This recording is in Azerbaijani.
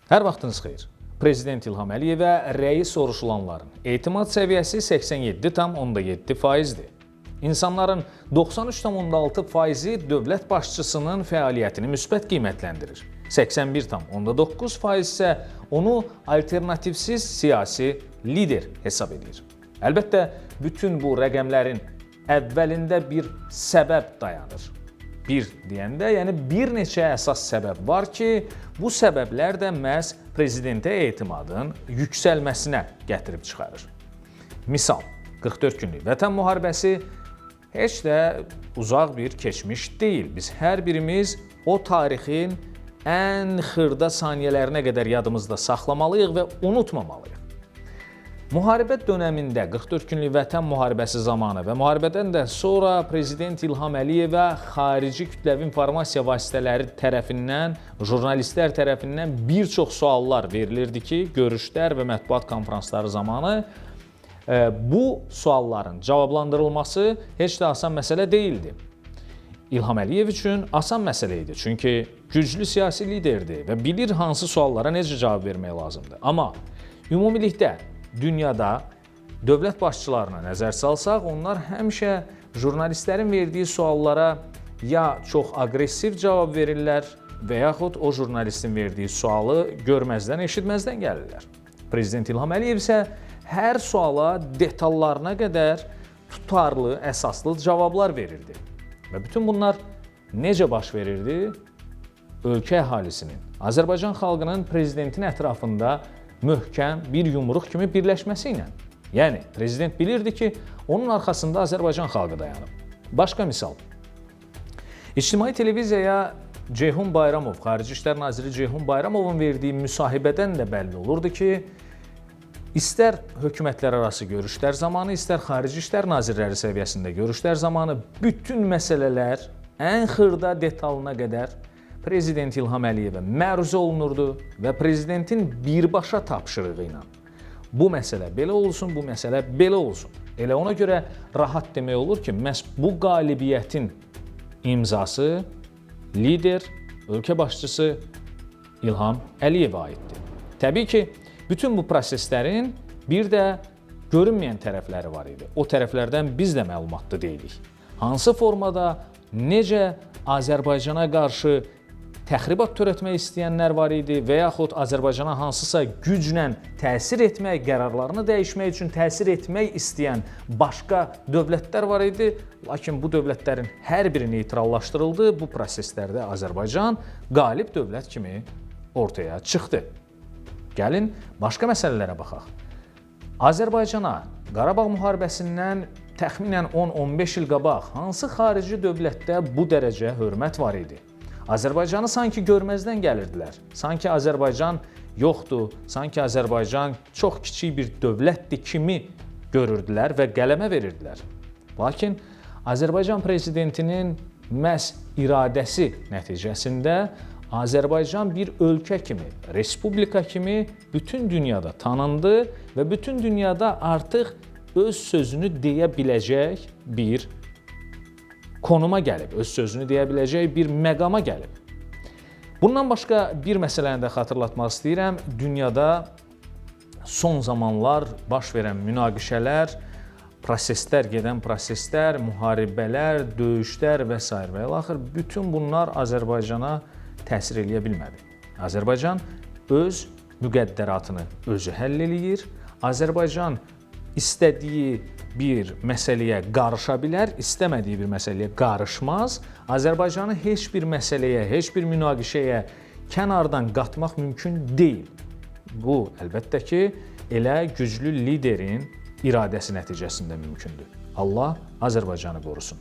Hər vaxtınız xeyir. Prezident İlham Əliyevə rəyi soruşulanların etimad səviyyəsi 87,7%-dir. İnsanların 93,6 faizi dövlət başçısının fəaliyyətini müsbət qiymətləndirir. 81,9% isə onu alternativsiz siyasi lider hesab edir. Əlbəttə, bütün bu rəqəmlərin əvvəlində bir səbəb dayanır. Bir deyəndə, yəni bir neçə əsas səbəb var ki, bu səbəblər də məhz prezidentə etimadın yüksəlməsinə gətirib çıxarır. Misal, 44 günlük Vətən müharibəsi heç də uzaq bir keçmiş deyil. Biz hər birimiz o tarixin ən xırda saniyələrinə qədər yadımızda saxlamalıyıq və unutmamalıyıq. Müharibə dönəmində 44 günlük Vətən müharibəsi zamanı və müharibədən də sonra Prezident İlham Əliyevə xarici kütləvi informasiya vasitələri tərəfindən, jurnalistlər tərəfindən bir çox suallar verilirdi ki, görüşlər və mətbuat konfransları zamanı bu sualların cavablandırılması heç də asan məsələ deyildi. İlham Əliyev üçün asan məsələ idi. Çünki güclü siyasi liderdir və bilir hansı suallara necə cavab vermək lazımdır. Amma ümumilikdə dünyada dövlət başçılarına nəzər salsaq, onlar həmişə jurnalistlərin verdiyi suallara ya çox aqressiv cavab verirlər və yaxud o jurnalistin verdiyi sualı görməzdən, eşitməzdən gəlirlər. Prezident İlham Əliyev isə hər suala detallarına qədər tutarlı, əsaslı cavablar verirdi. Və bütün bunlar necə baş verirdi? Ölkə əhalisinin, Azərbaycan xalqının prezidentin ətrafında möhkəm bir yumruq kimi birləşməsi ilə. Yəni prezident bilirdi ki, onun arxasında Azərbaycan xalqı dayanıb. Başqa misal. İctimai televiziyaya Ceyhun Bayramov, Xarici İşlər Naziri Ceyhun Bayramovun verdiyi müsahibədən də bəlli olurdu ki, istər hökumətlərarası görüşlər zamanı, istər Xarici İşlər Nazirləri səviyyəsində görüşlər zamanı bütün məsələlər ən xırda detalına qədər Prezident İlham Əliyevə məruzə olunurdu və prezidentin birbaşa tapşırığı ilə bu məsələ belə olsun, bu məsələ belə olsun. Elə ona görə rahat demək olur ki, məhz bu qalibiyyətin imzası lider, ölkə başçısı İlham Əliyevə aiddir. Təbii ki, bütün bu proseslərin bir də görünməyən tərəfləri var idi. O tərəflərdən biz də məlumatlı deyilik. Hansı formada, necə Azərbaycana qarşı təxribat törətmək istəyənlər var idi və yaxud Azərbaycana hansısa güclə təsir etmək, qərarlarını dəyişmək üçün təsir etmək istəyən başqa dövlətlər var idi. Lakin bu dövlətlərin hər biri neytrallaşdırıldı. Bu proseslərdə Azərbaycan qalib dövlət kimi ortaya çıxdı. Gəlin başqa məsələlərə baxaq. Azərbaycana Qarabağ müharibəsindən təxminən 10-15 il qabaq hansı xarici dövlətdə bu dərəcə hörmət var idi? Azərbaycanı sanki görməzdən gəlirdilər. Sanki Azərbaycan yoxdur, sanki Azərbaycan çox kiçik bir dövlətdir kimi görürdülər və qələmə verirdilər. Lakin Azərbaycan prezidentinin məhz iradəsi nəticəsində Azərbaycan bir ölkə kimi, respublika kimi bütün dünyada tanındı və bütün dünyada artıq öz sözünü deyə biləcək bir konuma gəlib, öz sözünü deyə biləcək bir məqama gəlib. Bundan başqa bir məsələni də xatırlatmaq istəyirəm. Dünyada son zamanlar baş verən münaqişələr, proseslər, gedən proseslər, müharibələr, döyüşlər və sair və ilaxır bütün bunlar Azərbaycana təsir eləyə bilmədi. Azərbaycan öz müqəddəratını özü həll eləyir. Azərbaycan istədiyi bir məsələyə qarışa bilər, istəmədiyi bir məsələyə qarışmaz. Azərbaycanı heç bir məsələyə, heç bir münaqişəyə kənardan qatmaq mümkün deyil. Bu əlbəttə ki, elə güclü liderin iradəsi nəticəsində mümkündür. Allah Azərbaycanı qorusun.